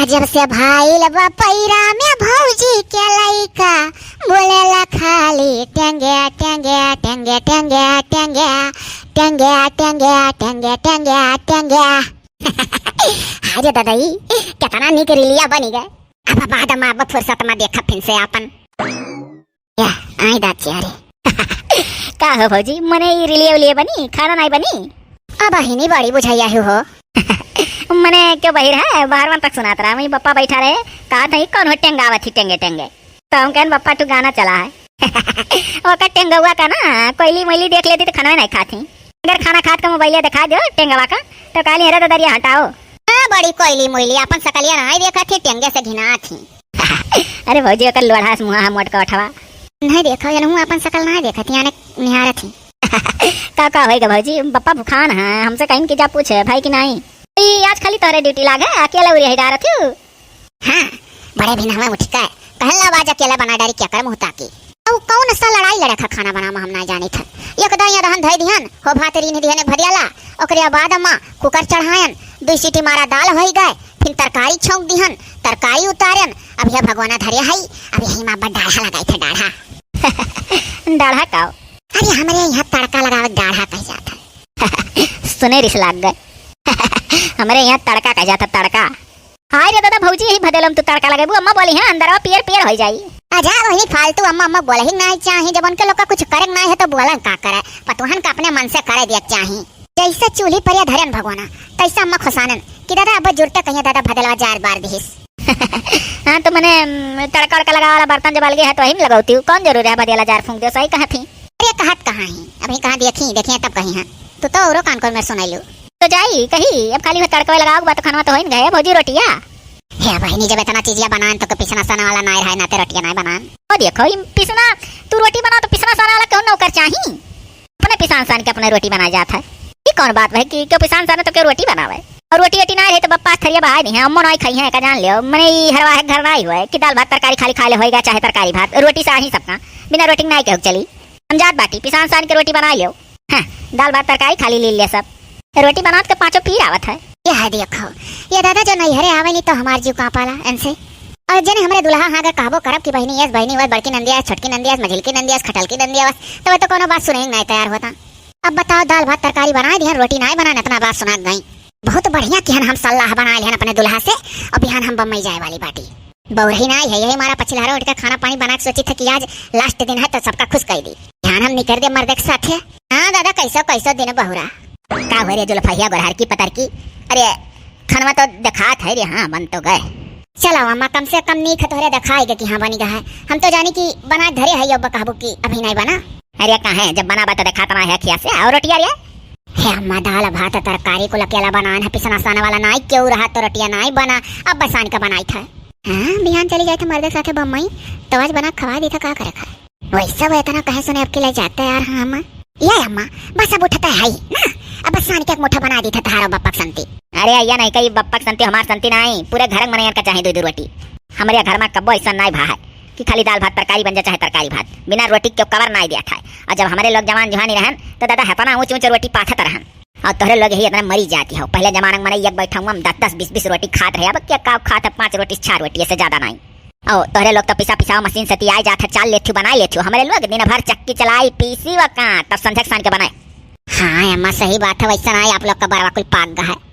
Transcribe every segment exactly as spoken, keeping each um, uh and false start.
जब से भइल बा पैरा में भौजी के लइका, बोलेला खाली टेंगे, टेंगे, टेंगे, टेंगे, टेंगे, टेंगे, टेंगे, टेंगे, टेंगे, टेंगे। हाय रे ददई, केतना नीक रिलिया बनी गए। अब बाद में, अब फुर्सत में देखा फिन से आपन। या, आई दाँत चियारे। का हो भौजी, मने ई रिलिया उलिया बनी, खाना नाई बनी? अब बहिनी बड़ी बुझाइया ही हो। मने क्यों बहिर है, बाहर मन तक सुनात रहा, वहीं बप्पा बैठा रहे, कहा था, "ई कौन हो टेंगावत ही टेंगे टेंगे?" तो हम कहन, "बप्पा, तू गाना चला है।" ओकर टेंगौआ का ना, कोयली मोयली देख लेती तो खाना नहीं खाती। अगर खाना खात के मोबाइलिया दिखा दो टेंगवा का, तो कहली, "अरे ददरिया हटाओ।" हाँ, बड़ी कोयली मोयली, अपन सकलिया नहीं देखत ही, टेंगे से घिनात ही। अरे भौजी, ओकर लोढ़ा से मुँहा मोट का उठवा। नहीं देखो, ये नहु अपन सकल नहीं देखत ही, यानी निहारत ही। का, का होइगा भौजी, बप्पा भुखान है, हमसे कहीं कि जा पूछे, भाई कि नहीं? ई आज खाली तोहरे ड्यूटी लागे, अकेला उरी ही डारत हूँ। हाँ, बड़े भी नहवा उठ के कहन ला, "बाज अकेला बना डारी, क्या कर मुँह ताकी?" अउ कौन सा लड़ाई लड़े खा खाना बनावा हम ना जानी था। एक दाई अदहन धई दिहन, हो भात रीन दिहन एक भरियाला, ओकरे बाद अम्मा कुकर चढ़ायन, दुई सीटी मारा दाल होई गए, फिर तरकारी छौंक दिहन, तरकारी उतारन, अब यह भगवाना धरे हई, अब यही माँ बड़ डाढ़ा लगाई था, डाढ़ा। डाढ़ा का? अरे हमरे यहाँ तड़का लगावे डाढ़ा कह जाता है। सुने रिस लाग गए। हमरे यहाँ तड़का कह जाता, तड़का। हाय रे दादा, भौजी यही भदेलम तू तड़का लगेबू, अम्मा बोली है अंदरवा पियर पियर हो जाई। अच्छा वही फालतू अम्मा अम्मा बोले ही नहीं चाही, जब उनके लोग का कुछ करे के नहीं है तो बोला का करे, पतोहन का अपने मन से करे दिया चाही। जैसे चूल्ही पर या धरन भगवाना, तैसे अम्मा खुशानन कि दादा अब जुरते कहिए दादा भदेलवा जार बार दिहिस। हाँ तो मने, उम, तड़का उड़का लगावे वाला बर्तन जब अलगे है तो वही में लगौती हूँ, कौन जरूरी है भदेला जार फूंक दियो, सही कहा थी। अरे कहत कहाँ ही, अभी कहाँ देखी, देखिए तब कहीं है। तू तो औरो कान खोल में सुनाई लू। तो जाई कही, अब खाली में तड़कवे लगाओ, बात खानवा तो होइन गए, भौजी रोटिया। हे बहिनी, जब इतना चीजिया बनान तो के पिसना सना वाला नाय रहे, नाते रोटिया नाय बनान। ओ देखो, ई पिसना, तू रोटी बना तो पिसना सना वाला क्यों नौकर चाही? अपने पिसान सान के अपने रोटी बनाए जात है। ई कौन बात भाई कि क्यों पिसान सान तो क्यों रोटी बनावे? और रोटी ओटी नाय रहे तो बप्पा थरिया बहाय नहीं है, अम्मो नाय खाई है, का जान लियो। मने ई हरवा है घर नाय हुए कि दाल भात तरकारी खाली खा ले होएगा, चाहे तरकारी भात, रोटी से आही सबका, बिना रोटी नाय के चली। हम जात बाटी, पिसान सान के रोटी बनाए लियो। हाँ, दाल भात तरकारी खाली ले लिया सब। रोटी बनात के पाँचों पीर आवत है। यह देखो, ये दादा जो नैहरे आवे नहीं तो हमार जीव कांपाला इनसे। और जने हमरे दुल्हा हाँ अगर कहबो करब कि बहिनी यस, बहिनी वस, बड़की नंदिया यस, छोटकी नंदिया यस, मझिलकी नंदिया यस, खटलकी नंदिया यस, तब तो कोनो बात सुने ही नहीं तैयार होता। अब बताओ, दाल भात तरकारी बनाए दिहन, रोटी नाय बनान, इतना बात सुना गई। बहुत बढ़िया किहन हम सलाह बनाए लिहन अपने दुल्हा से, और बिहान हम बम्बई जाए वाली बाटी। बौरही नाय है, यही मारा पछिलहरा उठ के खाना पानी बना के सोची थे कि आज लास्ट दिन है तो सबका खुश कर दी। ध्यान हम निकर दे मर्दे के साथे। हाँ दादा, कैसो कैसो दिन बहुरा। का हुए रे जुल्फहिया गोरहर की पतर की? अरे खनवा तो देखात है रे, हाँ बन तो गए। चलो अम्मा, कम से कम नीक तोहरे देखाई गे कि हाँ बनी गा है। हम तो जानी कि बना धरे है, यो कहबू कि अभी नहीं बना। अरे काहे, जब बना बा तो देखात ना है खिया से। और रोटिया रे? हे अम्मा, दाल भात तरकारी कुल अकेला बनान है, पिसना साना वाला नाई क्यों रहा तो रोटिया नाई बना, अब बसान के बनाई था। हाँ, बिहान चली जाए थे मर्दे साथे बम्बई, तो आज बना खवा दी था, का करे खा। वैसे वो इतना कहे सुने अब के ले जाते यार, हाँ अम्मा। ये अम्मा, बस अब उठता है ही ना, अब बसान के एक मुठा बना दी था तारो बप्पक संती। अरे अइया नहीं कही बप्पक संती, हमार संती नहीं, पूरे घर में मनैयन का चाहे दो दो रोटी। हमरे घर में कब्बो ऐसा नाई भा है कि खाली दाल भात तरकारी बन जा, चाहे तरकारी भात, बिना रोटी के कवर नाई दिया था। और जब हमारे लोग जवान जुहानी रहन तो दादा हतना ऊंच ऊंच रोटी पाथत रहन। और तोहरे लोग यही इतना मरी जाती हो। पहले जमाना में मने एक बैठा हुआ हम दस दस बीस बीस रोटी खात रहे, अब क्या का खात है, पाँच रोटी छह रोटी, इससे ज्यादा नहीं। और तोहरे लोग तो पिसा पिसाओ मशीन से तियाई जात है, चाल लेथू बनाई लेथू। हमारे लोग दिन भर चक्की चलाई, पीसी व का, तब संझक सान के बनाए। हाँ अम्मा, सही बात है, वैसा ना आप लोग का बरवा कुल पाक गा है।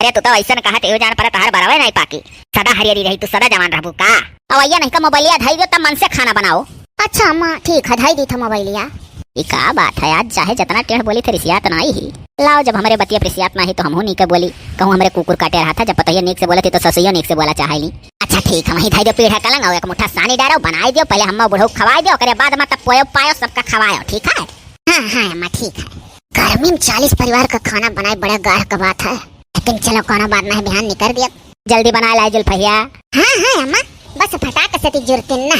अरे तू तो ऐसा न कहत एहू जान पर तहार बराबर नहीं पाकी। सदा हरियरी रही, तू सदा जवान रहबू का? अब अइया नहीं का मोबाइलिया धई दो तब मन से खाना बनाओ। अच्छा अम्मा, ठीक है, धई दी था मोबाइलिया। ई का बात है, आज चाहे जितना टेढ़ बोली थे रिसियात ना आई ही। लाओ, जब हमरे बतिया रिसियात ना ही तो हमहू नीक बोली। कहूँ हमरे कुकुर काटे रहा था, जब पतोहिया नीक से बोलत ही तो ससुइयो नीक से बोला चाहे ली। अच्छा ठीक है, वहीं धई दो पीढ़ा कलंग और एक मुठा सानी डारो बनाई दियो, पहले हम्मा बुढ़ऊ खवाई दियो, ओकरे बाद में तब पोयो पायो सबका खवायो, ठीक है? हाँ हाँ अम्मा, ठीक है। गर्मी में चालीस परिवार का खाना बनाए बड़ा गाढ़ का बात है, लेकिन चलो कोनो बात नहीं, बिहान निकर दिया। जल्दी बना लाए जुल्फहिया। हाँ हाँ अम्मा, बस फटाक से ती जुरतिन ना।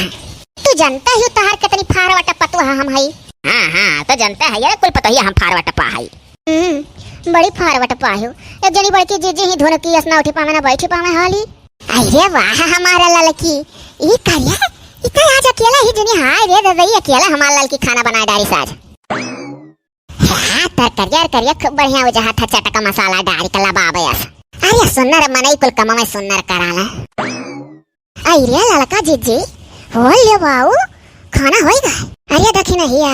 तू जानता ही तहार कितनी फारवा टपतुआ हम हई। हाँ हाँ, तो जानता है ये कुल पतोहिया हम फारवा टपा हई। हम्म, बड़ी फारवा टपा हो। एक जनी बड़की जीजी ही धुन की असना उठी पावे ना बैठी पावे हाली। अरे वाह हमारा ललकी, ई करिया, ई का आज अकेला ही जनी, हाय रे ददई, अकेला हमार ललकी खाना बनाए डारी साज। हाँ, तर करिया, करिया, खूब बढ़िया वजह था, चटका मसाला डाल के लबाबे अस। अरे सुन्नर मनई कुल कमवे सुन्नर कराला। आई रे ललका जिज्जी, हो ले बाऊ, खाना होई गा? अरे दखिनहिया,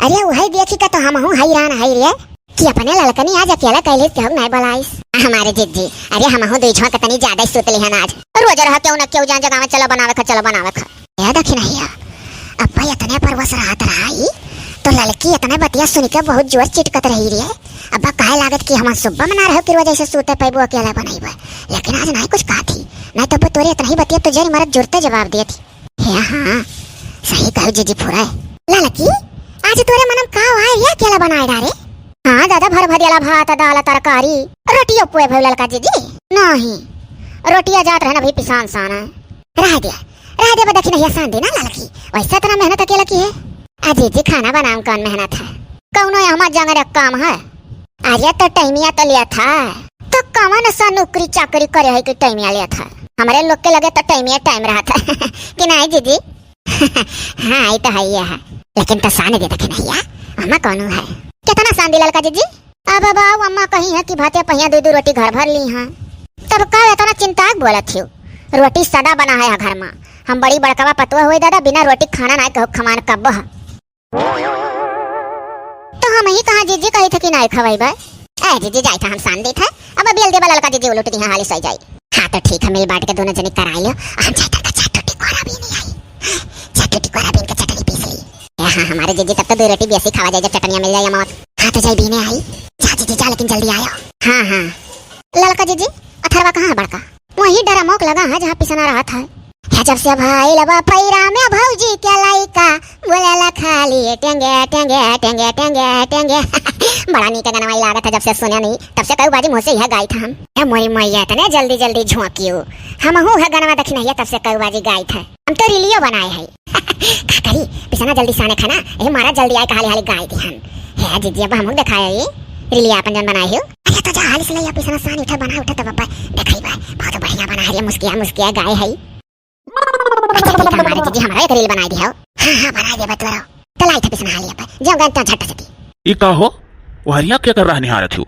अरे उहई देखी का तो हमहू हैरान हई रे, कि अपने ललकनी आज अकेला कैले केहू नाय बोलाइस। हमारे जिज्जी, अरे हमहू दुई झोंक तनी ज्यादा ही सुत लिहन आज। रोज रह केहू न केहू जान जगावे, चलो बनावे खा, चलो बनावे खा। ए दखिनहिया, अब्बा इतने परवस रहत रहा ही, तो ललकी इतने बतिया सुन के बहुत जोर चिटकत रही रे। अब्बा काहे लागत कि हम सुब्बा मना रहे कि रोज ऐसे सूते पैबो अकेले बनैबे, लेकिन आज नाहीं कुछ कहत ही, नाहीं तो अब्बा तोरे इतना ही बतिया तो जरी मरत जुरते जवाब देत ही। हे हाँ, सही कहू जिज्जी फुरे। ललकी, आज तोरे मनम का आए रे अकेला बनाए डारे? हाँ दादा, भर भरियाला भात, दाल, तरकारी, रोटियो पुए भइल ललका जिज्जी? नाहीं, रोटिया जात रहे ना अभी पिसान सान है। रह दे, रह दे, बा दखिनहिया सान दे ना ललकी, वैसे इतना मेहनत अकेला की है। अजी जी, खाना बनावे में कौन मेहनत है? कौनो यहाँ जंगरे काम है? अरे तो टाइमिया तो लिया था, तो कौन सा नौकरी चाकरी करे है कि टाइमिया लिया था? हमारे लोग के लगे तो टाइमिया टाइम रहा था कि नाहीं जिज्जी? हाँ, ये तो है ही है, लेकिन तो सान दे दखिनहिया, अम्मा कौनो है? कितना सान दी ललका जिज्जी? अब बाऊ अम्मा कही है कि भाते पहिया दू दू रोटी घर भर ली हैं। तब का इतना चिंता के बोलत हियो? रोटी सदा बना है घर में। हम बड़ी बड़कवा पतुआ हुए दादा, बिना रोटी खाना नाय कहो खमान कब्बो है। तो हम ही कहाँ जिज्जी कही थे कि नाय खवाई बा। ए जिज्जी जाई था हम सान दी थे। अब बेल देबा ललका जिज्जी उलट दी हाली सही जाई। हाँ तो ठीक है, मिल बांट के दोनों जनी कराई लो। हम जाई तक चार टूटी कोरा भी नहीं आई। चार टूटी कोरा बीन के चटनी पीस ली। ए हाँ, हमारे जिज्जी तब तो दो रोटी बेसी खावा जाए जब चटनिया मिल जाए अमावत। हाँ तो जाई बीने आई। जा जिज्जी जा, लेकिन जल्दी आयो। हाँ हाँ। ललका जिज्जी, अथरवा कहाँ है बड़का? वही डरा मोक लगा है जहाँ पिसना रहा था। है जब से भाई लबा पैरा में भौजी के लाइका बोलेला खाली टेंगे टेंगे टेंगे टेंगे टेंगे। बड़ा नीक गनवाई लागत है, जब से सुने नहीं तब से कई बाजी मुँह से यह गाई था हम। ए मोरी मैया, इतने जल्दी जल्दी झोंकियो। हमहू है गनवा दखिनहिया तब से कई बाजी गाई था। हम तो रीलियो बनाए है। का करी, पिसना जल्दी साने खाना, ए मारा जल्दी आए, हाली हाली गाय दिहन। हे जिज्जी, अब हमहू देखाए ये रीलिया अपन जन बनाए हो। अरे तो जा हाली से ले, पिसना सान उठा, बना उठा, तब अब्बा देखाई बा। बहुत बढ़िया बना है रे, मुस्किया मुस्किया गाय है। अच्छा, ठीक है, हमारे जिज्जी, हमारा एक रील बनाए दिया हो। हाँ, हाँ, बनाए दे, बतला रहो। तो लाई था पिसना हाली अब्बा, जाओ गन तो झट से दी। ई का हो? वहरिया क्या कर रहा निहारत हो?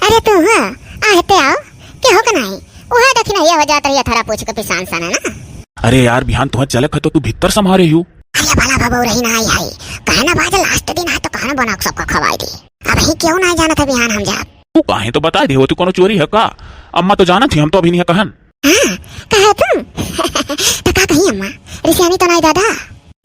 अरे तू हाँ, आहते आओ, के हो के नाहीं? उहे दखिनहिया हो जात रही, अथरा पूछ के पिसान सना ना। अरे यार, बिहान तुहर चले ख तो तू भीतर संभारे हू। अरे भला भबौ रही ना आई है, कहे ना बाज लास्ट दिन है तो कहना बना के सबका खवाई दे। अब ही क्यों ना जानत है बिहान हम जाब। तू काहे तो बता दे हो, तू कोनो चोरी है का? अम्मा तो जानत ही, हम तो अभी नहीं कहन। हाँ, कहे तुम। तो का कही अम्मा, रिसियानी तो नाई दादा?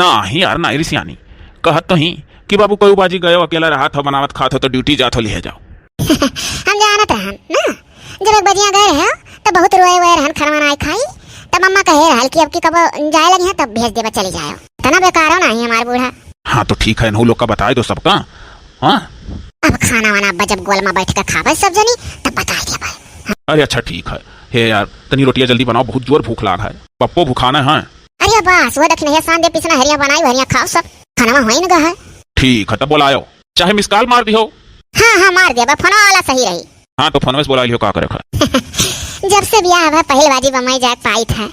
नाही यार, नाही रिसियानी। कहत तो ही कि बाबू कऊ बाजी गयो, अकेला रहत हो, बनावत खात हो तो ड्यूटी जात हो, लिहे जाओ। हम जानत रहन ना, जब एक बजिया गए रहे तो बहुत रोए हुए रहन, खाना वाना आई खाई, तब अम्मा कहे रहल कि अब की कब जाए लगी हैं तब भेज देबा, चली जाओ। इतना बेकारो नाही हमार बूढ़ा। हाँ तो ठीक है, इन्हू लोग का बताए दो सबका। हाँ। अब खाना वाना अब्बा जब गोल में बैठ के खाबे सब जनी तब बताए देबे। अरे अच्छा ठीक है। हे यार, तनी रोटिया जल्दी बनाओ, बहुत जोर भूख लाग है। पप्पो भुखाना है। अरे बस, वो दखिनहिया सान दे, पिसना हरिया बनाई, हरिया खाओ सब। खाना में होइन गा है। ठीक है, तब बोलायो, चाहे मिस कॉल मार दिहो। हाँ, हाँ, मार दिया, बा फोन वाला सही रही। हाँ, तो फोन में से बोला लियो, का करे खा। जब से बियाह हुआ, पहली बाजी बम्बई जाए पाई था।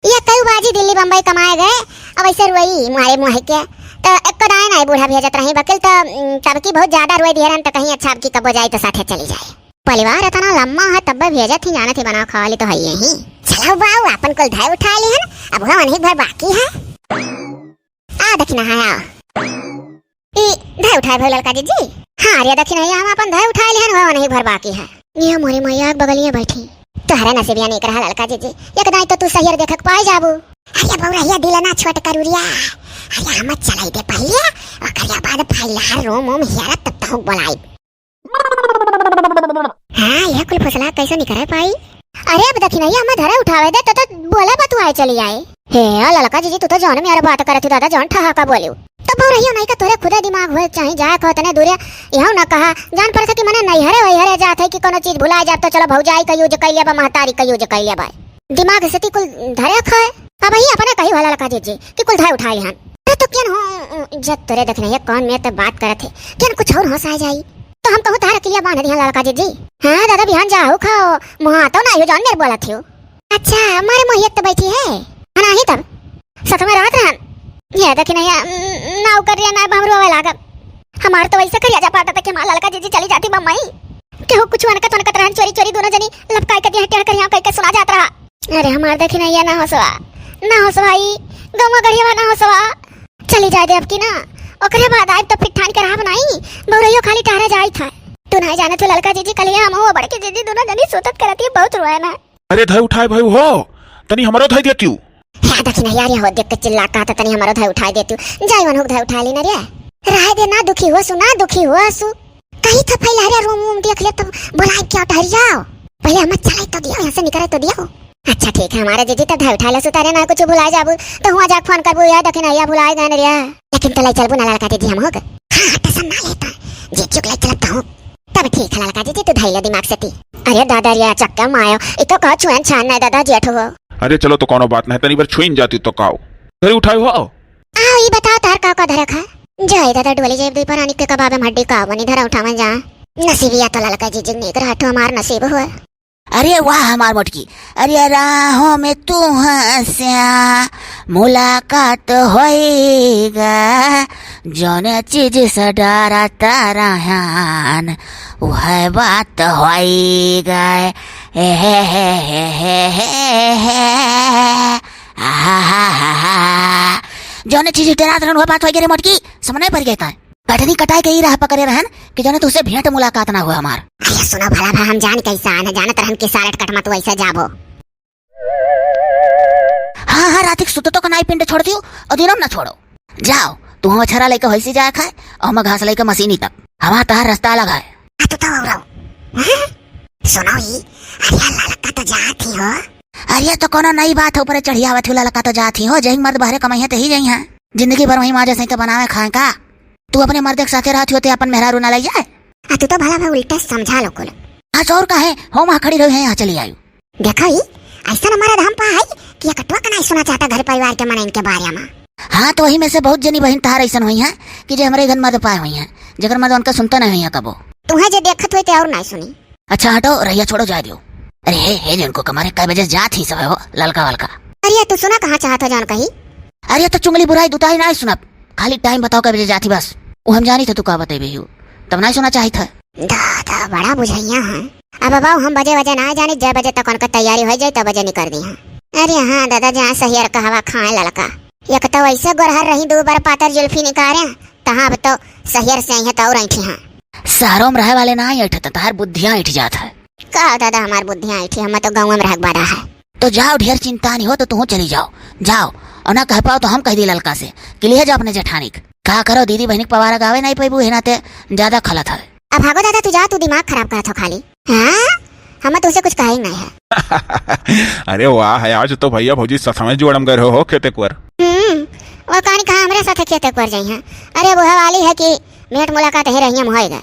ये कई बाजी दिल्ली बम्बई कमाए गए, अब ऐसे रोई मुहारे मुहाई के। तो एक दाए ना बूढ़ा भेजत रही बकिल, तो, उम, तब की बहुत ज्यादा रोए दिए रहन, तो कहीं अच्छा अब की कबो जाए तो साथे चली जाए। परिवार इतना लम्बा है, तब भी भेजत ही, जानत ही, बनाओ खावा ली तो है यही। चलो बाऊ, अपन कुल धाय उठा ली है ना, अब हुआ वही घर बाकी है। आ दखिनहा, आओ। ई धाय उठाए भइल ललका जिज्जी? हाँ रे दखिनहा, हम अपन धाय उठाए ली है ना, हुआ वही घर बाकी है। ये मोरी मैया एक बगलिए बैठी। तोहरे नसीबिया नीक रहा ललका जिज्जी, एक दाई तो तू सहियर देखक पाए जाबू। अरे बौरहिया दिल ना छोट करू रिया, अरे हम चलाई दे पहले, ओकरिया बाद फैला रोम ओम हियारा तब तहु बोलाई। हाँ, यह कुल फुसला कैसे निकरे पाई? अरे अब दखिनहा, हमें धरे उठावे दे, तो, तो बोले बतुआए चली आए। हे, आ ललका जिज्जी, तू तो जौन मेरा बात करत ही दादा, जौन ठहाका बोलियो। तो बौरहिया नहीं का तोरे खुदे दिमाग होए चाही, जाए कहो तने दूरे, यहू ना कहा, जान पड़े था कि मने नैहरे वैहरे जात है कि कोनो चीज भुलाए जात तो चलो भौजाई का यूज कैले बा, महतारी का यूज कैले बा। दिमाग से ती कुल धरे खाए। अब ही अपने कही वाला ललका जिज्जी कि कुल धाय उठाए लिहन। अरे तो केन हो, जब तोरे दखिनहा कौन मेरे ते बात करत है, केन कुछ और होश आ जाई। तो हम कहूँ तार किलिया बांध दिहन ललका जिज्जी। हाँ दादा, बिहान जाहू खाओ, मुहा तो ना हो जौन मेरे बोलत हो। अच्छा, मारे मोहियत तो बैठी है। हाँ, नाही तब। सत में रहत रहन। ये दखिनहा, न, नाव कर रिया, ना भमरू आवे लागब। हमार तो वैसे करिया जा पाता था कि हमार ललका जिज्जी चली जाती बम्बई। केहू कुछ अनकत अनकत रहन, चोरी चोरी दुनो जनी लपकाइ के दिया टेढ़ करिया कहि के सुना जात रहा। अरे हमार देखी ना, ये ना होसवा, ना होसवा, ई गौवा गढ़िया ना होसवा। चली जाए दे अब की ना, ओकरे बाद आइब तो फिर ठान के रहब नाई। गौरैयो खाली टहरे जाइत है। तू नाई जानत हो ललका जीजी, कलिया हम हो बड़की जीजी दुनो जनी सुतत करत ही बहुत रोए ना। अरे धै उठाए भाई हो, तनी हमरो धै देतियू। हे देखी ना यार, ये हो देख के चिल्ला का, तो तनी हमरो धै उठाए देतियू। जाई वनहुक धै उठाए ली ना रे। रहे दे ना, दुखी हो सु ना, दुखी हो सु। कही था फैला रे, रूम वूम देख ले तब बुलाए क्या टहरियाओ। पहले हम चले तो दियो, यहाँ से निकले तो दियो। अच्छा ठीक है, हमारे जीजी तब धै उठाए ला सुतारे ना कुछ भुलाए जाबू, तो हुआ जाके फोन करबू, यार देखी ना, या भुलाए गए रे। लेकिन तो ले चलबू ना ललका जीजी हम होग। हाँ, हाँ, टेंशन ना लेता, जीजी के ले चलता हूँ। तब ठीक है ललका जीजी, तू धैले दिमाग से ती। अरे दादा रे, चक्का मायो, ई तो का छुएन छान नहीं दादा जेठ हो। अरे चलो तो कोनो बात नहीं, तनी बार छुइन जाती तो काओ। घरे उठाए हो। आओ, ई बताओ तार का का धरक है? जाए दादा डोली जेब दुई परानी के कबाबे में हड्डी का बनी धरा उठावन जा। नसीबिया तो ललका जीजी नीक रहत हो, हमार नसीब हो। अरे वाह हमार मोटकी, अरे राहों में तू हंस्या मुलाकात होएगा, जौने चीज से डरता रहन वह बात होएगा। ए हे हे हे हे हे हे। आहा हा हा हा। जौने चीज डरात रहन वह बात होएगा रे मोटकी, समझ नहीं पड़ गए ताए। कटनी कटाए के ही राह पकड़े रहन कि जौने तुझसे भेंट मुलाकात ना हुआ हमार। अरे सुनो भला भा, हम जान कैसा है, जानत रहन कि सारट कटमा तू ऐसे जाबो। हाँ, हाँ, रातिक सुततो का नाई पिंड छोड़ दियो और दिनम ना छोड़ो। जाओ, तू हम छरा लेके होइसी जाए खाए और हम घास लेके मशीनी तक। हमार तहार रास्ता अलग है। आ, तू तो औरो। हाँ? सुनो ही, अरे ललका तो जात ही हो। अरे तो कोनो नई बात है, ऊपर चढ़ियावत हो, ललका तो जात ही हो, जही मर्द बहरे कमाई है तही जही है। जिंदगी भर वही माँ जैसे तो बनावे खाए का। तू अपने मर्द के साथे रहत हो ते अपन मेहरारू ना लई जाए। आ, तू तो भला भाई उल्टा समझा लो कुल। हाँ, तो और का है, हो वहाँ खड़ी रही है, यहाँ चली आयु। देखो ही, ऐसा हमारा धाम पा है कि ये कटवा का नहीं सुना चाहता घर परिवार के मनइन के बारे में। हाँ, तो वही में से बहुत जनी बहिन तहार ऐसन हुई हैं कि जे हमरे घर मर्द पाए हुई हैं, जेकर मर्द उनका सुनता नहीं हुई है कबो। तुम्हें जे देखत हुई ते और नहीं सुनी। अच्छा हटो, रहिया छोड़ो, जाए दियो। अरे हे, हे, जिनको कमारे कै बजे जात ही सब है हो, ललका वलका। अरे तू सुना कहाँ चाहत हो जान कही? अरे तो चुंगली बुराई दुताई नहीं सुनब, खाली टाइम बताओ कै बजे जात ही बस। वो हम जानी थे तू का बतेबे हो, तब नहीं सुना चाहित है। दादा बड़ा बुझाइया है। अब बाबू हम बजे बजे ना जानी, जय बजे तक उनका तैयारी हो जाए तब बजे निकर दी हैं। अरे हाँ दादा, जहाँ सहियर कहवा खाए ललका। एक तो वैसे गोरहर रही, दो बार पातर जुल्फी निकारे, तहाँ अब तो सहियर से आई है तो और ऐठी हैं। शहरों में रहे वाले ना ऐठत, तहार बुद्धियाँ ऐठ जात है। का दादा हमार बुद्धियाँ ऐठी, हम तो गाँव में रह बड़ा है। तो जाओ, ढेर चिंता नहीं हो तो तुहूँ चली जाओ, जाओ। और ना कह पाओ तो हम कह दी ललका से कि लिहे जाओ अपने जेठानी के। का करो दीदी बहनी के पवारा गावे नहीं पैबू, है ना ते ज्यादा खलत है। अब भागो दादा, तू जा, तू दिमाग खराब करत हो खाली। हाँ, हम तुझसे कुछ कहे नहीं है। अरे वाह है, आज तो भैया भौजी ससमय जोड़म गए हो, हो खेते कुर। हम्म, वो कहानी कहाँ हमरे साथे खेते कुर जाई हैं। अरे वो वाली है कि भेंट मुलाकात ही रहियम होई गए।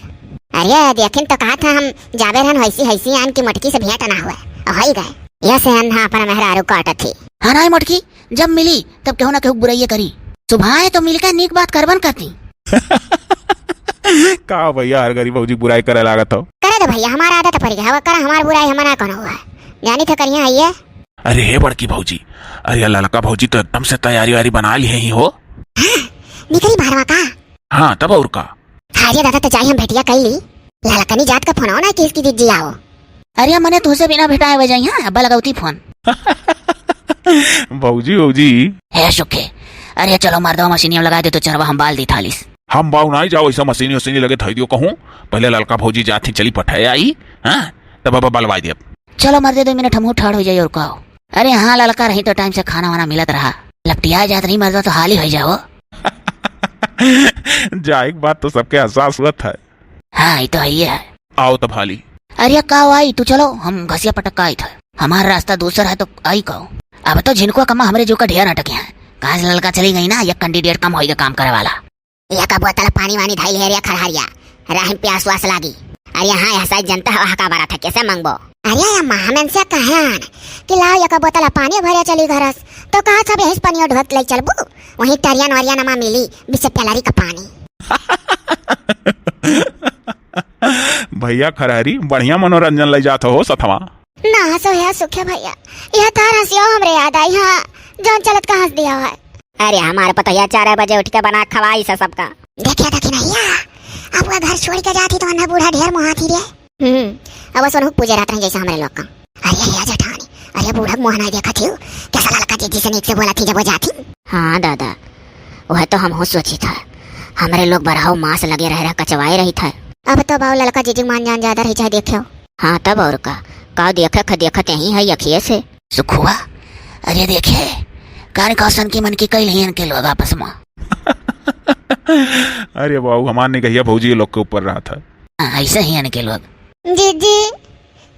अरे देखिन तो कहा था हम जाबे रहन हैसी हैसी आन की मटकी से भेंट ना हुआ, होई गए। यह से अन्हा अपन मेहरारू काटत थी। हाँ नाई मटकी, जब मिली तब केहू ना केहू बुराइये करी। सुभाए तो मिलके नीक बात करबन करती। का भैया हर गरीब भौजी बुराई करे लागत हो? करे दो भैया, हमारा आदत पड़ गया, हवा करा हमार बुराई हम ना कोनो हुआ। जानी थे करिया है ये। अरे हे बड़की भौजी, अरे ये ललका भौजी तो एकदम से तैयारी वारी बना ली है ही हो। हाँ, निकली बाहरवा का? हाँ तब और का। हाँ रे दादा, तो जाई हम भेटिया कर ली। ललकनी जात का फोन आओ ना कि इसकी दीदी आओ। अरे मने तुझसे बिना भेटाए बजाई, हाँ, अब्बा लगावती फोन। भौजी, भौजी। हे सुखे, अरे चलो मर्दवा मशीनिया लगा दे तो चरवा हम बाल दी थालीस। हम बाऊ नाई जाओ, ऐसा मशीनी उशीनी लगे धई दियो कहूँ। पहले ललका भौजी जात ही चली पठाए आई, हाँ, तब अब बलवाई दियब। चलो मर्दे, दो मिनट हमहू ठाड़ हो जाई और का हो। अरे हाँ, ललका रही तो टाइम से खाना वाना मिलत रहा। लपटिया जात रही मर्दवा तो हाली हो जाओ। जाए के बात तो सबके एहसास हुआ था। हाँ, ये तो है ही है। आओ तब हाली। अरे का आई, तू चलो, हम घसिया पटक का आई था। हमारा रास्ता दूसर है तो आई का। अब तो झिनकुआ कमा हमरे जो का ढेर अटके हैं। कहाँ से ललका चली गई ना, ये कैंडिडेट कम होई के काम करे वाला। या का बोतल पानी वानी धाई ले रे खरहरिया, राह में प्यास वास लागी। अरे हाँ, यह साइज जनता हवा का बारा था, कैसे मांगबो? अरे अम्मा, हम इनसे कहे आन कि लाओ एक बोतल पानी भरे चली घरस, तो कहा सब यही पानी ढोत ले चलबू, वहीं टरियन वरियन मा मिली, बीस प्यालारी का पानी। भैया खरहरी बढ़िया मनोरंजन ले जात हो सथवा। ना हंसो है सुखे भैया, यह तार हंसियो हमरे याद आई। हाँ, जौन चलत का हंस दिया है। अरे हमारे पतोहिया चार बजे उठ के बना खवाई से सबका। देखिया देखी नहीं है, अब वो घर छोड़ के जाती तो अन्ना बूढ़ा ढेर मुहाती रे। हम्म, अब सोनहु पूजे रहत रही जैसे हमरे लोग का। अरे, अरे, जेठानी, अरे, बूढ़ा मुँह नाहीं देखत हियो, कैसा ललका जीजी से नीक से बोलत ही जब वो जात ही। हाँ दादा, वह तो हमहू सोचित है, हमरे लोग बरहउ मास लगे रह रह कचवाए रहित है। अब तो बाऊ ललका जीजी मान जान ज्यादा रही चाहे देख्यो। हाँ तब और का, का देखे ख-, देखत यहीं है अखिए से। सुखुआ, अरे देखे, कान कौसन की मन की कइल हियन के लोग आपस में। अरे बाऊ, हमार निगहिया भौजी लोग के ऊपर रहत है। हाँ, ऐसे हियन के लोग। जीजी,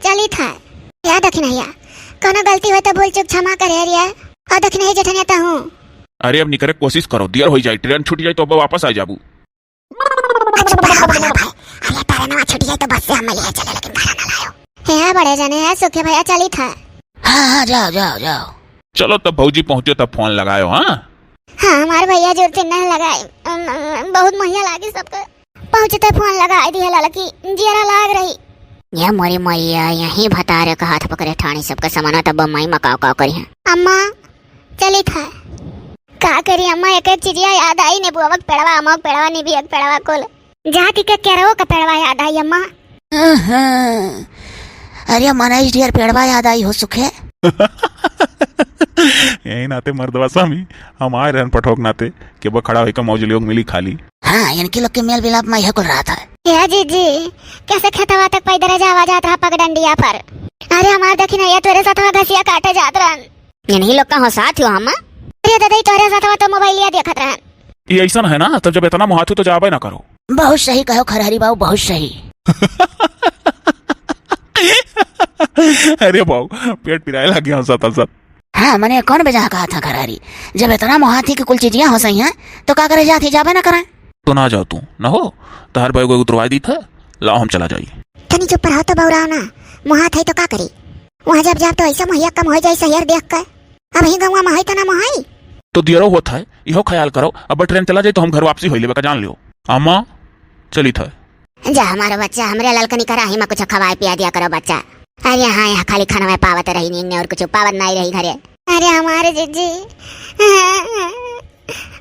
चलित है। या दखिनहिया, कौनो गलती होई तो भूल चूक क्षमा करे रिया। और दखिनहिया जेठनिया तहूँ। अरे अब निकरे कोशिश करो, देर होई जाई, ट्रेन छूट जाई तो अब वापस आ जाबू। अच्छा, बड़ा भला भाई। अरे ट्रेनवा छूट जाई तो बस से हम ले चले, लेकिन भाड़ा ना लायो। हे बड़े जने, हे सुखे भैया, चलित है। हाँ, हाँ, जाओ, जाओ, जाओ। चलो तब भौजी पहुँचो तब फोन लगायो, हाँ? हाँ, हमार भैया जुरती नहीं लगाए। अम, अम, बहुत महिया लागी सबके। पहुँचते फोन लगाए दिया ललकी, जियरा लाग रही। ये मोरी मैया, यहीं भतारे का हाथ पकड़े ठाणी सबके समाना तब माई मकाव काव करी है। अम्मा, चलित है। का करी अम्मा, एक एक चीजिया याद आई, नेबुआ के पेड़वा, अम्मा के पेड़वा, निबिया के पेड़वा कुल। जाति के केरवो का पेड़वा याद आई अम्मा। अहं। अरे मनई ढेर पेड़वा याद आई हो सुखे। यही नाते मर्दवा स्वामी, हम आए रहन पठोक नाते, कि अब खड़ा होइका मौजलियों मिली खाली। हाँ, इनके लोग के मेल मिलाप में यह कुल रहत है। या जीजी, कैसे खेतवा तक पैदल जावा जात रहा पगडंडिया पर? अरे हमार दखिनहिया तोरे साथवा घसिया काटे जात रहन। इन्हीं लोग का हो साथ हो हम? अरे दादा, ई तोरे साथवा तो मोबाइलिया देखत रहन। ये ऐसन है ना, तब जब इतना मोहात हो तो जाबे ना करो। बहुत सही कहो खरहरी बाबू, बहुत सही। अरे बाबू, पेट पिराए लग गया हंसत हंसत। हाँ, मने कौन बेजा कहा था खरहरी? जब इतना मोहात ही कि कुल चीजियाँ हो सही हैं, तो का करे जात ही, जाबे ना करें। तो ना जाओ तू, ना हो, तहार बैग वैग उतरवाई दी था, लाओ हम चला जाई। तनी चुप रहो तो बौराओ ना, मोहात है तो का करी? वहाँ जब जाब तो ऐसा मोहिया कम हो जाई सहियर देख के। अब ही गौवा में है तो ना मोहाई। तो दियरो होत है, इहो ख्याल करो, अब ट्रेन चला जाई तो हम घर वापसी होई लेबे का जान लियो। अम्मा, चलित है। जा हमारा बच्चा, हमरे ललकनी कराही में कुछ खवाए पिया दिया करो बच्चा। अरे हाँ, यहाँ खाली खाना में पावत रही नीन और कुछ पावत नहीं रही घरे। अरे हमारे जीजी,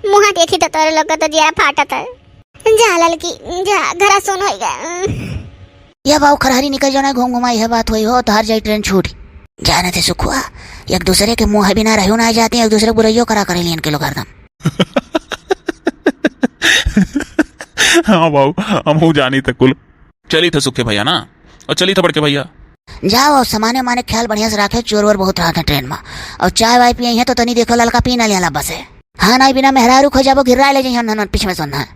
मुँह देखी तो तोरे लोग का तो जिया फाटत है। जा ललकी, जा, घरा सुन होई गया। या बाऊ खरहरी निकल जाना, घूम घुमाई है बात होई हो, तहार जाई ट्रेन छूट। जाने थे सुखुआ, एक दूसरे के मुँह बिना रहो ना जाते, एक दूसरे बुराइयों करा करे लियन के लोग हरदम। हाँ बाऊ, हम हूँ जानी थे कुल। चली थे सुखे भैया ना, और चली थे बड़के भैया। जाओ, और सामाने माने ख्याल बढ़िया से रखे, चोर वोर बहुत रहते हैं ट्रेन में, और चाय वाय पिए हैं तो तनी देखो ललका पी ना लिया बस है। हाँ, नहीं बिना मेहरारू खो जाबो, घिर्रा ले जाइए, नन पीछे में सोना है।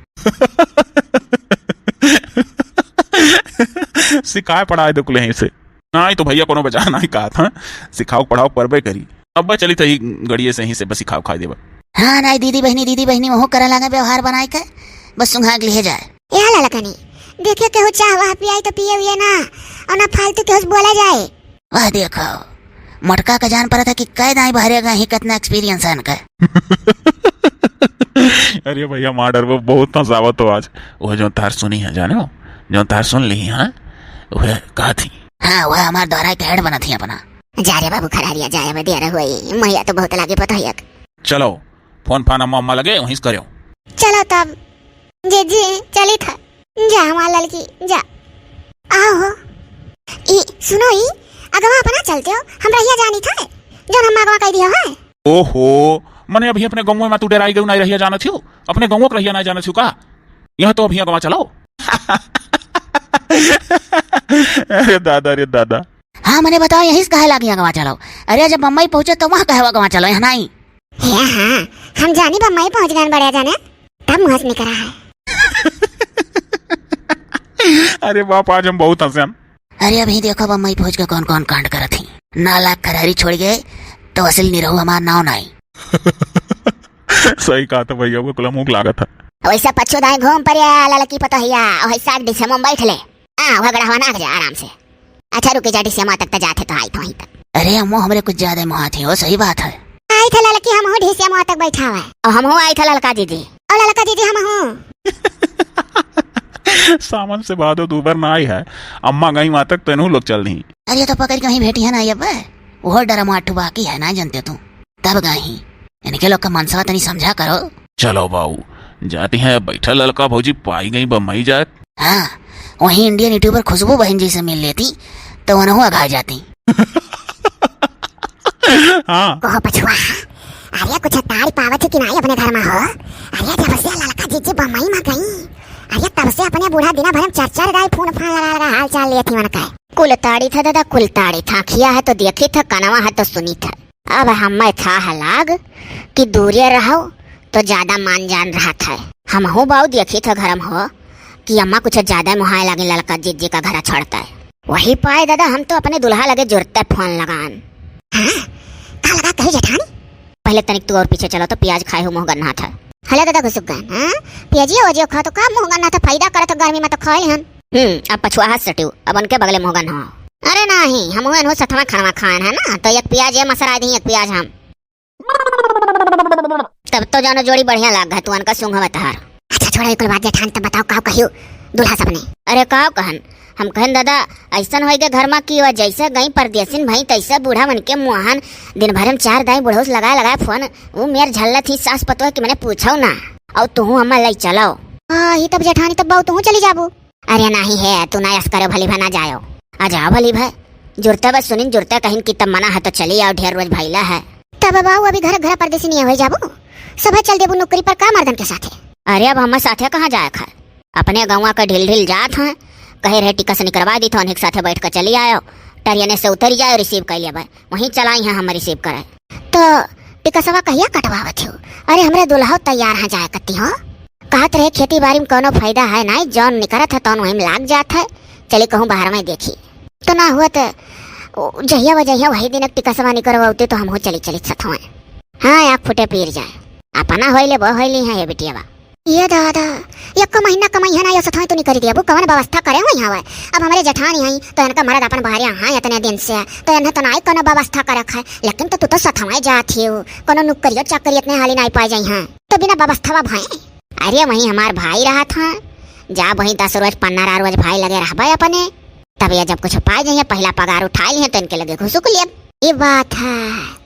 सिखाए पढ़ाए दे कुल यहीं से। नहीं तो भैया कोनो बजा नहीं कहा था, सिखाओ पढ़ाओ परबे करी। अब चली तो ई गड़िए से यहीं से बस सिखाओ खाए देबा। हाँ, नहीं दीदी बहनी, दीदी बहनी वहू करे लागे व्यवहार बनाए के, बस सुंघा के लिए जाए। ए ललकनी, देखियो केहू चाह वाह पियाई तो पिए हुए ना, और ना फालतू केहू से बोला जाए। वह देखो, मोटका का जान पड़ा था कि कै दाई बहरे गए ही, कितना experience है इनका। अरे भैया, मार डर वो बहुत हंसावत हो आज। वो जो तार सुनी है, जाने हो, जो तार सुन ली है, वह कहा थी। हाँ, वह हमार द्वारा एक हेड बना थी अपना। जा रे बाबू खरारिया, जाए में देर हुई, मैया तो बहुत लागे पता है। चलो, फोन फान अम्मा अम्मा लगे, वहीं से करो। चलो तब। जीजी, चली था। जा हमार ललकी, जा। आओ हो। ई, सुनो ई, अगवा अपना चलते हो, हम रहिया जानी था, जौन हम अगवा कह दियो है। ओहो, मने अभी अपने गाँव में तू डेराई गई, नहीं रहिया जाना थियो, अपने गाँव के रहिया नहीं जाना थियो का? यहाँ तो अभी अगवा चलो। अरे दादा, अरे दादा। हाँ, मने बताओ, यहीं से कहे लागी अगवा चलो? अरे, जब बम्बई पहुँचे तो वहाँ कहे अगवा चलो, यहाँ नहीं। हे हाँ, हम जानी बम्बई पहुँच गए बड़े जाने, तब मुँह से निकला है। अरे बाप, आज हम बहुत हंसे हम। अरे, अभी देखो बम्बई पहुँच के कौन कौन कांड करत ही। नालायक खरहरी छोड़ गए तो असल निरहु हमार नाव नाई। सही कहा था भैया, वो कुल मुँह लागत है। वैसा पच्चू दाई घूम पर आया ललकी पतोहिया, वही साग डिसे में बैठ ले। आ, वह गड़हवा ना जा आराम से। अच्छा रुके जा, डिसिया माँ तक तो जाते तो आई तो वहीं तक। अरे अम्मो, हमरे कुछ ज्यादा मुहात ही हो, सही बात है। आई थे ललकी, हम हो डिसिया माँ तक बैठा हुआ है। और हम हो आई थे ललका दीदी। और ललका दीदी हम हो। सावन से भादो दो बार ना आई है। अम्मा गई माँ तक तो इन्हू लोग चल दी। अरे तो पकड़ के वहीं भेटी है ना ये बे। वो डरा माठू बाकी है ना जानते तू। तब गई। इनके लोग का मनसवा तनी समझा करो। चलो बाऊ, जाती हैं, बैठा ललका भौजी पाई गई बम्बई जात। हाँ, वहीं Indian YouTuber खुशबू बहन जी से मिल लेती, तो उनहु अघा जाती। हाँ। कहो पछुआ, अरे कुछ तारी पावत है कि नाई अपने घर मा हो? अरे जब से ललका जीजी बम्बई मा गई, अरे तब से अपने बूढ़ा दिना भर मा चार चार दाई फोन फान लगा लगा हाल चाल लेत ही उनका। कुल ताड़ी था दादा, कुल ताड़ी था, खिया है तो देखी था, कनवा है तो सुनी था। अब हमें था है लाग कि दूरे रहो तो ज्यादा मान जान रहत है। हमहू बाऊ देखी था घर मा हो कि अम्मा कुछ ज्यादा मोहाए लागे ललका जीजी का घर छोड़ता है। वही पाए दादा, हम तो अपने दुल्हा लगे जुरते फोन लगान। हाँ, का लगा कही जेठानी? पहले तनिक तू और पीछे चलो तो प्याज खाए हो मुँह गन्ना था। हले दादा घुसुक गए, हाँ? प्याजिया वजिया खा तो का मुँह गन्ना था, फायदा करत हो गर्मी मा तो खाए हन। हम्म, अब पछुआ हाथ सटियो, अब उनके बगले मुँह गन्ना हो। अरे नाही, हम उहन हो सथवा खनवा खाएन है ना, तो एक प्याज ये मसरा दी, एक प्याज हम। तब तो जानो जोड़ी बढ़िया लाग है, तू उनका सूंघ बतहार। अच्छा छोड़ा, एक बात जेठान, तब बताओ का कहियो दुल्हा सपने? अरे का कहन, हम कहन दादा, ऐसन होई के घर मा कि वह जैसे गई परदेसिन भई तैसे बूढ़ा मन के मुहान, दिन भर मा चार दाई बुढ़ौस लगाए लगाए फोन, वो मेर झल्लत ही सास पतोह कि मने पूछो ना, और तुहू हमें ले चलो। हाँ, ही तब जेठानी, तब बाऊ तुहू चली जाबू। अरे नाही है, तू ना यस करो भली भा ना जायो। आ जाओ भली भा, जुरते बस सुनिन जुरते कहिन कि तब मना है तो चली आओ, ढेर रोज भइला है। तब बाऊ अभी घर घर परदेसी नहीं हो जाबू, सब चल देबू नौकरी पर का मर्दन के साथे? अरे अब हमारे साथे कहाँ जाए खा, अपने गौवा के ढील ढील जात हैं, कहे रहे टिकस निकरवा दी तो उन्हीं के साथे बैठ के चली आयो, ट्रेने से उतरी जाए, रिसीव कर लिया, वहीं चलाई हैं हम रिसीव करे। तो टिकसवा कहिया कटवावत हो? अरे हमरे दुल्हा तैयार है जाए कती हो, कहत रहे खेती बारी मा कौनो फायदा है नाई, जौन निकरत है तौन वहीं मा लाग जात है, चली कहूँ बाहर मा देखी। तो ना हुआ तो ओ, जहिया व जहिया वही दिन एक टिकसवा निकरवाउते तो हमहू चली चली सथवा। हाँ, आँख फूटे पीर जाए। अपना होइले बो होइली है ये बिटियावा। ये दादा, एक महीना कमाई है ना, ये सथवा तो निकरी दिया। वो कवन व्यवस्था करे हुई हवे? अब हमरे जेठानी है, तो इनका मरद अपन बाहर यहाँ है इतने दिन से, तो इन्हें तो नाई कोनो व्यवस्था करे है, लेकिन तो तू तो सथवा जात ही हो, कोनो नौकरियो चाकरी इतने हाली नाई पाए जाई हैं, तो बिना व्यवस्था भाई। अरे वहीं हमार भाई रहत हैं, जा वहीं दस रोज पन्द्रह रोज भाई लगे रहबे अपने, तब ये जब कुछ पाए जाइए, पहला पगार उठाए लिए तो इनके लगे घुसुक लिए। ये बात है,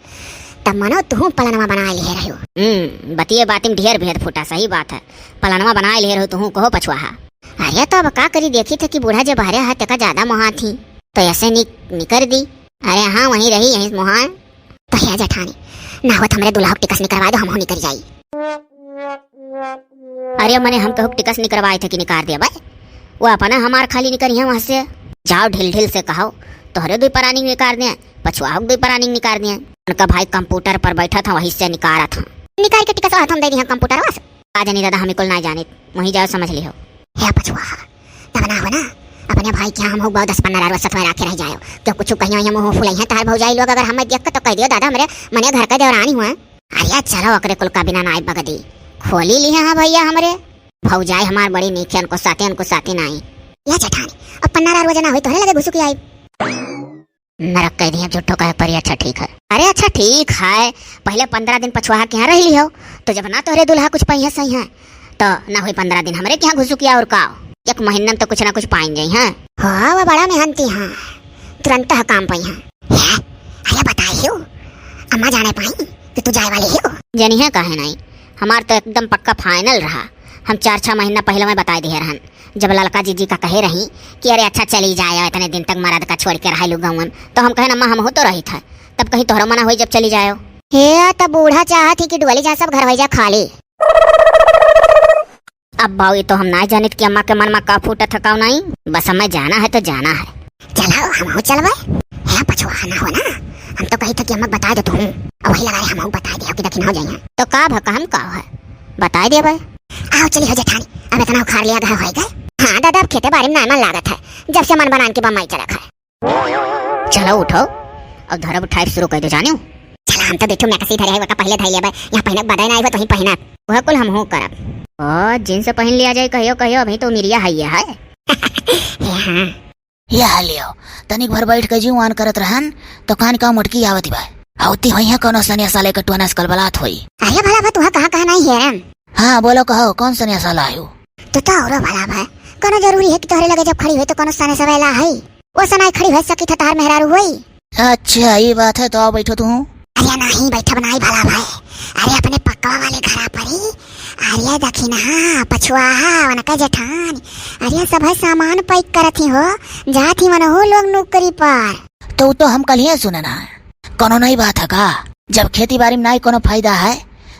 तब मनो तुहू पलनवा बनाए लिए रहो। हम्म, बतिये बाती मा ढेर भेद फूटा, सही बात है, पलनवा बनाए लिए रहो तुहू, कहो पछुआहा। अरे तो अब का करी, देखी थे कि बूढ़ा जे बहरे है तेका ज्यादा मोहात ही, तो ऐसे नि-, निकर दी। अरे हाँ, वहीं रही, यहीं मोहान। तो हे जेठानी, ना होत हमरे दुल्हा के टिकस निकरवा दो, हमहू निकर जाई। अरे मने हम कहू टिकस निकरवाए थे कि निकार दे भाई, वो अपना हमार खाली निकरी है वहाँ से। जाओ ढील ढील से कहो, तोहरे दुई परानी निकार दे, पछुआहू दुई परानी निकार दे। उनका भाई कंप्यूटर पर बैठा था, वहीं से निकारा था। निकाल के टिकस हाथ में दे दिया कंप्यूटर वास। का जानी दादा, हम कुल ना जानित, वहीं जाओ समझ लिहो। हे पछुआ, तब ना हो ना, अपने भाई के यहाँ हम हो दस पन्द्रह रोज सथवा राखे रह जायो। क्यों कुछ कहियो, ये मुँह फुलाई हैं तार भौजाई लोग, अगर हमें देख के तो कह दियो, दादा हमरे मने घर का देवरानी हुआ। अरे चलो, ओकरे कुल का बिना नाई बगदी। खोली ली हाँ भैया हमरे। भौजाई हमार बड़ी नीक है, उनको साथे, उनको साथे नाई। या जेठानी, अब पन्द्रह रोज ना हुई, तोहरे लगे घुसुकी आई। नरक कह दिया, झूठो कहे परी, अच्छा ठीक है। अरे अच्छा ठीक है, पहले पन्द्रह दिन पछुआ के यहाँ रह लिहो, तो जब ना तोहरे दुल्हा कुछ पाई है सही है, तो ना हुई पन्द्रह दिन हमरे के यहाँ घुसुकिया और का, एक महीना में तो कुछ ना कुछ पाइन जाई हैं। हाँ, वो बड़ा मेहनती हैं, तुरंत है काम पाई हैं। हैं? अरे बताई हो, अम्मा जाने पाई कि तू जाए वाली हो? जनी है काहे नहीं, हमार तो एकदम पक्का final रहा। हम चार छह महीना पहले मैं बताई दिए रहन, जब ललका जीजी का कहे रही कि अरे अच्छा चली जाए, इतने दिन तक मरद का छोड़ के रह लू गौवन, तो हम कहे अम्मा हमहू तो रही था, तब कहीं तोहरा मना हुई जब चली जाए। हे, तब बूढ़ा चाहत ही कि डुअली जा सब घर हो जा खाली। अब बाऊ, ये तो हम ना जानित कि अम्मा के मन में का फूटत है, का नहीं। बस हमें जाना है तो जाना है। चलो, हमहू चलबे। हे पछुआ ना हो ना, हम तो कही था कि अम्मा बता दे तू, अब वही लगा रहे हमहू बता दे कि दखिना हो जाइए। तो का भा, हम का है, बताई देबे। आओ चली हो जेठानी, अब इतना उखाड़ लिया गया होएगा। हाँ दादा, अब खेते बारी में ना मन लागत है, जब से मन बनान के बम्बई चला खाए। चलो उठो, अब धरब उठाए शुरू कर दो जानियो। चला, हम तो देखो मैक्सी धरे है, वो का पहले धर लेबे, यहाँ पहनक बदे ना आई हो तो ही पहनक। वह कुल हमहू करब। ओ, जींस पहन लिया जाए, कहियो, कहियो, अभी तो उमिरिया है ये है। हे हाँ। ये हाल लियो, तनिक भर बैठ के जीव आन करत रहन, तो कान का मोटकी आवत ही बा। होती होई है कोनो सनिया साले के टोना से कलबलात होई। अरे भला बा, तुहा कहाँ कहाँ नहीं हेरन। हाँ, बोलो, कहो, कौन सनिया साला आयु? तू तो औरो भला बा, कोनो जरूरी है कि तोहरे लगे जब खड़ी हुई तो कोनो सने सवेला है? वो सनाई खड़ी हो सकी था, तार मेहरारू होई। अच्छा, ये बात है, तो आओ बैठो तू। अरे नहीं, बैठब नहीं भला भाई। अरे अपने पक्का वाले घरा पर ही अरे दखिनहा, पछुआहा, उनका जेठान। अरे सब है सामान पैक करत ही हो, जात ही मनहू लोग नौकरी पर। तो उ तो हम कलिहे सुनन है, कोनो नई बात है का? जब खेती बारी में नाई कोनो फायदा है,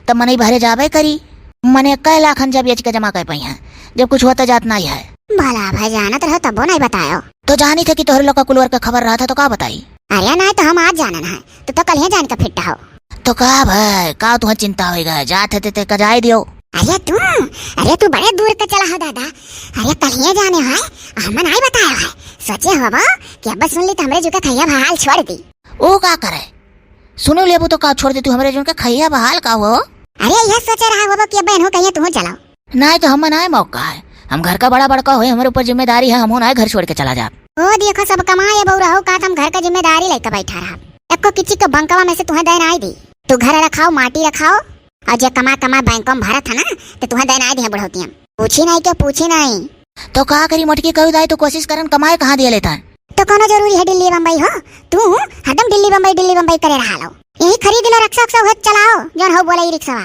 तब मनई बहरे जाबे करी। मने कै लाखन जब एच के जमा कर पाई हैं, जब कुछ होता जात नाई है। भला भाई जानत रहो तबो नाई बतायो। तो जानी थे कि तोहरे लोग का कुलवर का खबर रहा था तो का बताई? अरे नाई तो हम आज जानन है, तो, तो कलिहे जान के फिट हो। तो का भाई, का तुहें चिंता होई गए? जात है ते, ते का जाए दियो। अरे तू, अरे तू बड़े दूर के चला हो दादा। अरे कलिहे जाने है, हम नाई बतायो है। सोचे होबो कि अब सुन ली तो हमरे जुका खैया बहाल छोड़ दी। ओ का करे? सुनो लेबू तो का छोड़ दे तू हमरे जुका खैया बहाल का हो? अरे यह सोचे रहा होबो कि अब इन्हों कहिए तू चलाओ। नाई तो हम नाई मौका है, हम घर का बड़ा बड़का होए, हमरे ऊपर जिम्मेदारी है, हम नाई घर छोड़ के चला जा। ओ देखो सब कमाए बहू रहो का, तुम घर का जिम्मेदारी लेकर बैठा रहा। एको किची के बंकवा में से तुहें दे नाई दी। तू घर रखाओ, माटी रखाओ, और जे कमा कमा बैंकों में भरत है ना, तो तुहें दे नाई दिए बुढ़ौतिया। पूछी नाई क्यों, पूछी नाई। तो का करी मोटकी, कहू दाई तो कोशिश करन, कमाए कहाँ दिए लेता है। तो कोनो जरूरी है दिल्ली बम्बई हो? तू हरदम दिल्ली बम्बई, दिल्ली बम्बई करे रहा लो। यही खरीद लो, रक्शा उक्शा हुए चलाओ, जौन हो बोला ई रिक्शा।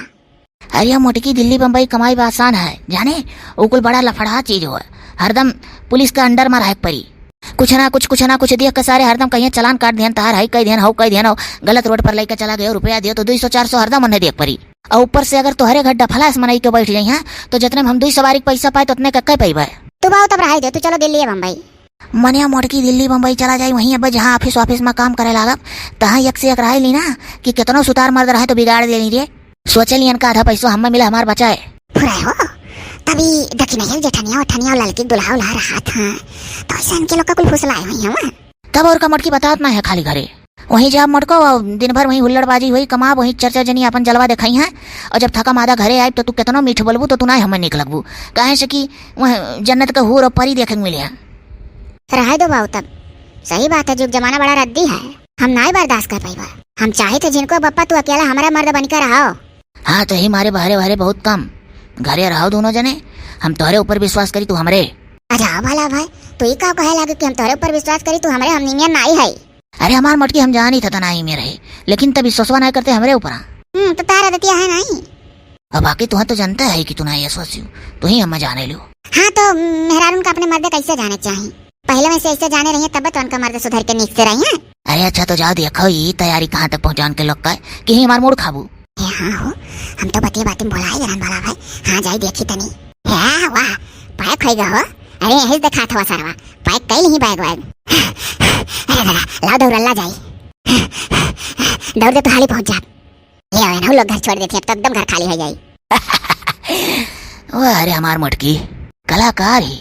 अरे मोटकी, दिल्ली बम्बई कमाई बा आसान है, जाने? वो कुल बड़ा लफड़ा चीज हो, हरदम पुलिस के अंडर में रहे के परी। कुछ ना कुछ, कुछ ना कुछ देख के सारे हरदम कहिए चालान काट दिहन, तहार हई कई दिहन, हऊ कई दिहन, हो गलत रोड पर लेके चला गयो, रुपया दियो तो दुई सौ चार सौ हरदम उन्हें देख परी। और ऊपर से अगर तोहरे घर डफला से मनई के बैठ जाई हैं, तो जितने में हम दुई सवारी के पैसा पाए, तो उतने के कह पैबे। तू बाऊ तब रहाई दे, तू चलो दिल्ली या बम्बई। मने मोटकी दिल्ली बम्बई चला जाई, वहीं अब जहाँ ऑफिस ऑफिस में काम करे लागब, तहाँ एक से एक रहाई ली ना, कि कितनो सुतार मर्द रहे तो बिगाड़ दे ली रे। सोचे लियन का आधा पैसो हमें मिले, हमार बचाए। फुराए हो, तभी दखिनैया जेठनिया उठनिया ललकी दुल्हा उल्हा रहा था, तो ऐसे इनके लोग का कुल फुसलाए हुई हैं वहाँ। तब और का मोटकी बतात ना है खाली घरे। वहीं जाब मोटको, और दिन भर वहीं हुल्लड़बाजी हुई, कमाब, वहीं चर्चा जनी अपन जलवा दिखाई हैं। और जब थका मादा घरे आइब तो तू कितनो मीठ बोलबू तो तू ना हमें निक लगबू, काहे से कि वह जन्नत का हूर और परी देखे के मिले हैं। रहे दो बाऊ तब, सही बात है, जुग जमाना बड़ा रद्दी है, हम नाई बर्दाश्त कर पाइबा। हम चाहे थे जिनको बप्पा तू अकेला हमारा मर्द बन के रहो। हाँ, तो ही मारे बहरे बहरे बहुत कम, घरे रहो दोनों जने, हम तोहरे ऊपर विश्वास करी, तू हमरे। अच्छा भला भाई, तू ही का कहे लागे कि हम तोहरे ऊपर विश्वास करी, तू हमरे हमनी में नाई है। अरे हमार मोटकी, हम जानी था तना ही में रहे, लेकिन तब विश्वासवा नाई करते हमरे ऊपर। हम्म, तो तारा दतिया है नाई। अब बाकी तुहें तो जानते है कि तू नाई ऐसो सियो, तू ही हमें जाने लियो। हाँ, तो मेहरारून का अपने मर्दे कैसे जाने चाहिए? पहले में से ऐसे जाने रही हैं, तब तो उनका मर्द सुधर के नीक से रही हैं। अरे अच्छा, तो जाओ देखो, ये तैयारी कहाँ तक पहुँचा उनके लोग का है, कि ही हमार मूड खाबू। ए, हाँ हो, हम तो बतिये बाती में भुलाए गए रहन वाला भाई। हाँ, जाई देखी तनी। हे, वाह, पैक होई गयो हो। अरे, यही से देखा था सरवा, पैक कई नहीं बैग वैग। अरे दादा, लाओ दौड़ अल्ला जाई। दौड़ दे तो हाली पहुँच जाब। ये आवे ना, लोग घर छोड़ देते हैं, अब तो एकदम घर खाली हो जाई। वाह, अरे हमार मोटकी, कलाकार ही।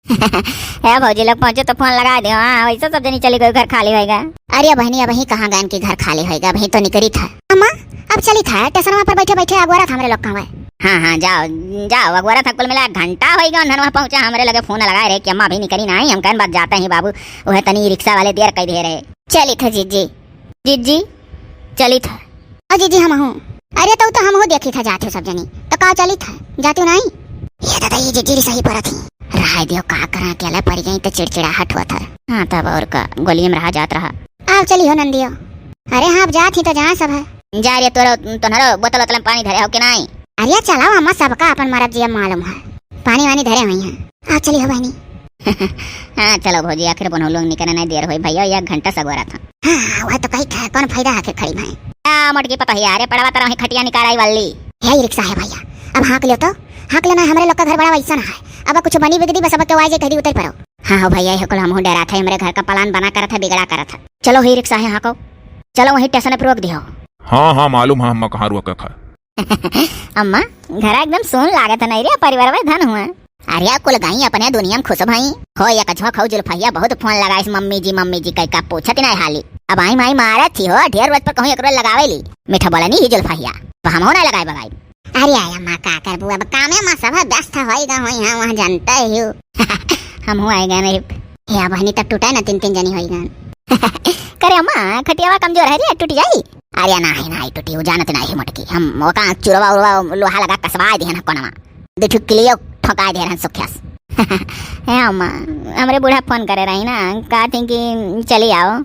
ए भौजी लोग पहुँचे तो फोन लगा दियो। हाँ, वैसे सब जनी चली गई, घर खाली होएगा। अरे बहनी, अब ही कहाँ गयन की घर खाली होएगा, अब ही तो निकरी था। अम्मा, अब चली था, स्टेशनवा पर बैठे बैठे अगोरा था हमरे लोग कहवे। हाँ, हाँ, जाओ, जाओ, अगोरा था, कुल मिला एक घंटा होएगा, उन्हन वहाँ पहुँचा, हमरे लगे फोन लगाए रहे कि अम्मा अभी निकरी ना आई, हम कहन बाद जाते ही बाबू, वह तनी रिक्शा वाले देर कई दे रहे। चली था जीजी। जीजी, चली था। ओ जीजी, हम हूँ। अरे, तो, तो हम हो देखी था जाते सब जनी। तो का चली था? जाते नहीं? ये दादा, ये जीजी सही परत ही। रहाई दियो, का करा, अकेले पड़ गई तो चिड़चिड़ाहट हुआ था। हाँ, तब और का, गोलिये में रहा जात रहा। आओ, चली हो नंदियो। अरे हाँ, अब जात ही तो जहाँ सब है। जा रे, तोरो, तोहरो बोतल वोतल में पानी धरे हो कि नहीं? अरे चलाओ अम्मा, सबका अपन मरद जिया मालूम है। पानी वानी धरे हुई हैं। आओ चली हो बहनी। हाँ, चलो भौजी, आखिर बनौलो निकले नहीं देर होई भैया, एक घंटा से अगोरा था। हाँ, वह तो कही था, कौन फायदा आखिर खड़ी भाई। आ, मोटकी पतोहिया, अरे पड़वा तरह ही खटिया निकाल आई वाली। यही रिक्शा है भैया, अब हाँक लियो तो। हाँक लेना, हमरे लोग का घर बड़ा वैसा ना है। अब कुछ बनी बिगड़ी, बस अब केहू आए जे कह दी उतर पड़ो। हाँ हो भैया, ये कुल हमहू डरा था, हमरे घर का प्लान बना करत है, बिगड़ा करत है। चलो ही रिक्शा है, हाँको। चलो वहीं स्टेशन पर रोक दियो। हाँ, हाँ, मालूम है अम्मा कहाँ रोक रखा। अम्मा, घरा एकदम सुन लागत है नहीं रे, परिवार में धन हुआ। अरे कुल गई अपने दुनिया में खुश भई। हो या कछवा खाऊ जुल्फैया बहुत फोन लगाइस, मम्मी जी, मम्मी जी कह का पूछत नहीं हाली। अब आई माई मारत थी हो, ढेर रोज पर कहूँ एक रोज लगावे ली। मीठा बोला नहीं ही जुल्फैया, अब हम हो नहीं लगाए बगाई। अरे आया माँ, का करबू, अब कामे माँ सब व्यस्त होई गा होई हैं, वहाँ जानते ही हो। हम हो आए गए नहीं। हे बहनी, तब टूटे ना, तीन तीन जनी होई गए। करे अम्मा, खटियावा कमजोर है रे, टूट जाई। अरे नाही, नाही टूटी, वो जानत नाही मोटकी। हम ओका चुरवा उरवा लोहा लगा कसवा दिहन कोनवा। दू ठो किलियो ठोका दिहन सुख्यास। हे अम्मा, हमरे बूढ़ा फोन करे रही ना, कहती कि चली आओ।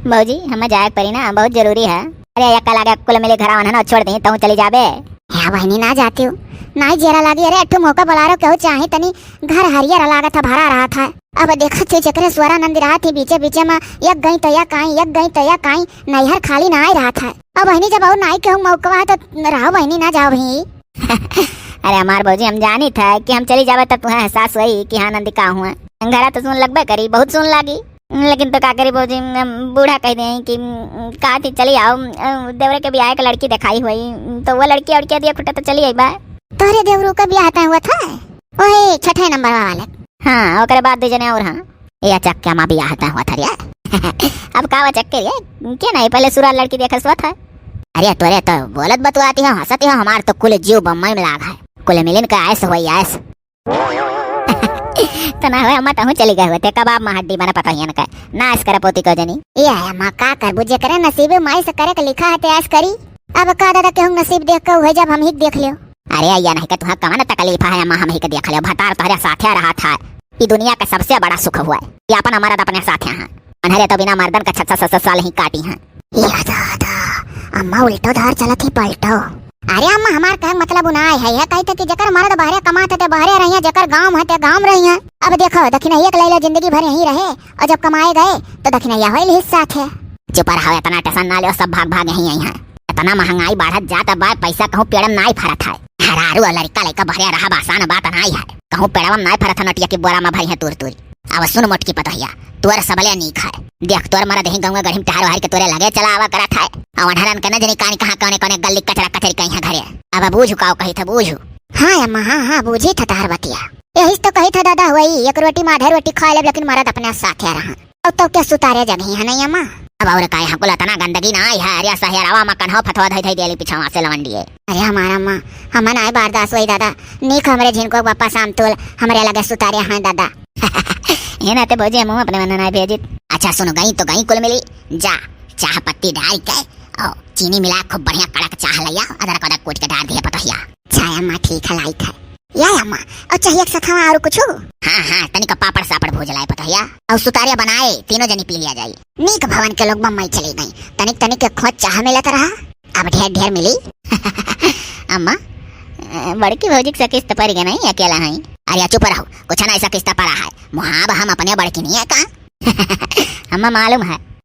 भौजी, हमें जाए के पड़ी ना, बहुत जरूरी है। अरे यक्का लागे कुल मिले घरा वनहन छोड़ दी, तू चली जाबे। या बहिनी ना जातिउ, नाई जेरा लागी। अरे अठू मौका बलारो केहू चाही तनी, घर हरियर लागत है, भरा रहत है। अब देखत ही जेकरे स्वरा नंदी रहत ही बीचे बीचे मा, एक गई तो एक आई, एक गई तो एक आई, नैहर खाली नाई रहत है। अब बहिनी जब और नाई केहू मौका है तो रहो बहिनी, ना जाओ भी। अरे हमार भौजी, हम जानित है कि हम चली जाबे तब तुहें एहसास होई कि हाँ नंदी का हुआ। घरा तो सुन लगबे करी, बहुत सुन लागी। लेकिन तो का करी भौजी, बूढ़ा कह दे कि का थी चली आओ, देवरे के बियाह के लड़की देखाई हुई, तो वो लड़की और क्या दिया खुटा तो चली आई बा। तोहरे देवरू का बियाह तय हुआ था? ओए छठे नंबर वाले। हाँ, ओकरे बाद दू जने और हाँ। ये चक्के मा बियाह तय हुआ था रे। अब का वो चक्के रे? के नहीं, पहले सुरार लड़की देखस हुआ था। अरे तोरे तो बोलत बतुआती हो, हंसती हो, हमार तो कुल जीव बम्मई में लाग है। कुल मिलिन का ऐस हुई ऐस। तो ना हुए अम्मा, तहूँ चली गए होते कबाब मा हड्डी बना पतोहियन का। नाश कर पोती को जनी। ये है अम्मा, का करबू, जेकरे नसीबे माई से करे के लिखा है ते ऐस करी। अब का दादा केहू नसीब देख के उहे जब हम ही देख लियो। अरे अइया नहीं के तुहा कवन तकलीफ है अम्मा, हम ही के देख लियो। भतार तोहरे साथे रहत है, ई दुनिया का सबसे बड़ा सुख हुआ है। ये अपन मरद अपने साथे हैं। अनहरे तो बिना मर्दन का छह छह सौ साल ही काटी हैं। या दादा, अम्मा उल्टो धार चलत ही पलटो। अरे अम्मा, हमार कहे मतलब उनाय है, यह कहते कि जेकर मर्द बहरे कमात है ते बहरे रहिया, जेकर गांव है ते गांव रहिया। अब देखो दखिनैया के लैला जिंदगी भर यहीं रहे और जब कमाए गए तो दखिनैया होइल हिस्सा थे। चुप रहो, इतना टेंशन ना लो, सब भाग भाग यहीं आई हैं। इतना महंगाई बढ़त जात बा, पैसा कहूँ पेड़म नाई फरत है। हरारू और लड़का लइका बहरे रहा आसान बात नाई है, कहूँ पेड़वा में नाई फरत है, नोटिया की बोरा में भरी है तूर तूरी। अब सुन मोटकी पतोहिया, तोर सबले नीक है। देख तोर मरद ही गंगा गढ़ी में टहर वहर के तोरे लगे चला आवा करत है। अउ अनहरन के न जनी कानी कहाँ कौने कौने गल्ली कचरा कचरी कहीं है घरे। अब बूझू काव कही था बूझू। हाँ अम्मा, हाँ हाँ, बूझी था तहर बतिया। यही तो कही था दादा, हुई एक रोटी में आधे रोटी खा लेब, लेकिन मरद अपने साथे रहा। अब तो क्या सुतारे जगही है नहीं अम्मा? अब और काहे हमको लतना गंदगी ना आई है। अरे सहेरावा में कन्हो फतवा धई धई देली पिछवा से लवंडिए। अरे हमारा अम्मा, हम ना बर्दाश्त हुई दादा। नीक हमरे झिनको बापा शाम तोल हमरे लगे सुतारे हैं दादा। ये नाते भौजी, हम अपने मन ना भेजित। अच्छा सुनो, गई तो गई कुल मिली। जा, चाह पत्ती डाल के और चीनी मिला, खूब बढ़िया कड़क चाह लैया, अदरक अदरक कूट के डाल दिए पतोहिया। अच्छा अम्मा, ठीक है, लाइत है। या अम्मा, और चाहिए एक सथवा और कुछ? हाँ हाँ, तनिक पापड़ सापड़ भूज लाए पतोहिया, और सुतारिया बनाए, तीनों जनी पी लिया जाई। नीक भवन के लोग बम्बई चली गई, तनिक तनिक के खोज चाह मिलत रहा, अब ढेर ढेर मिली। अम्मा, बड़की भौजी के किस्त पड़ गए नहीं, अकेला है। अरे चुप रहो, कुछ ना ऐसा किस्त पड़ा है, मुहाब हम अपने बड़की नहीं है का? हमें मालूम है,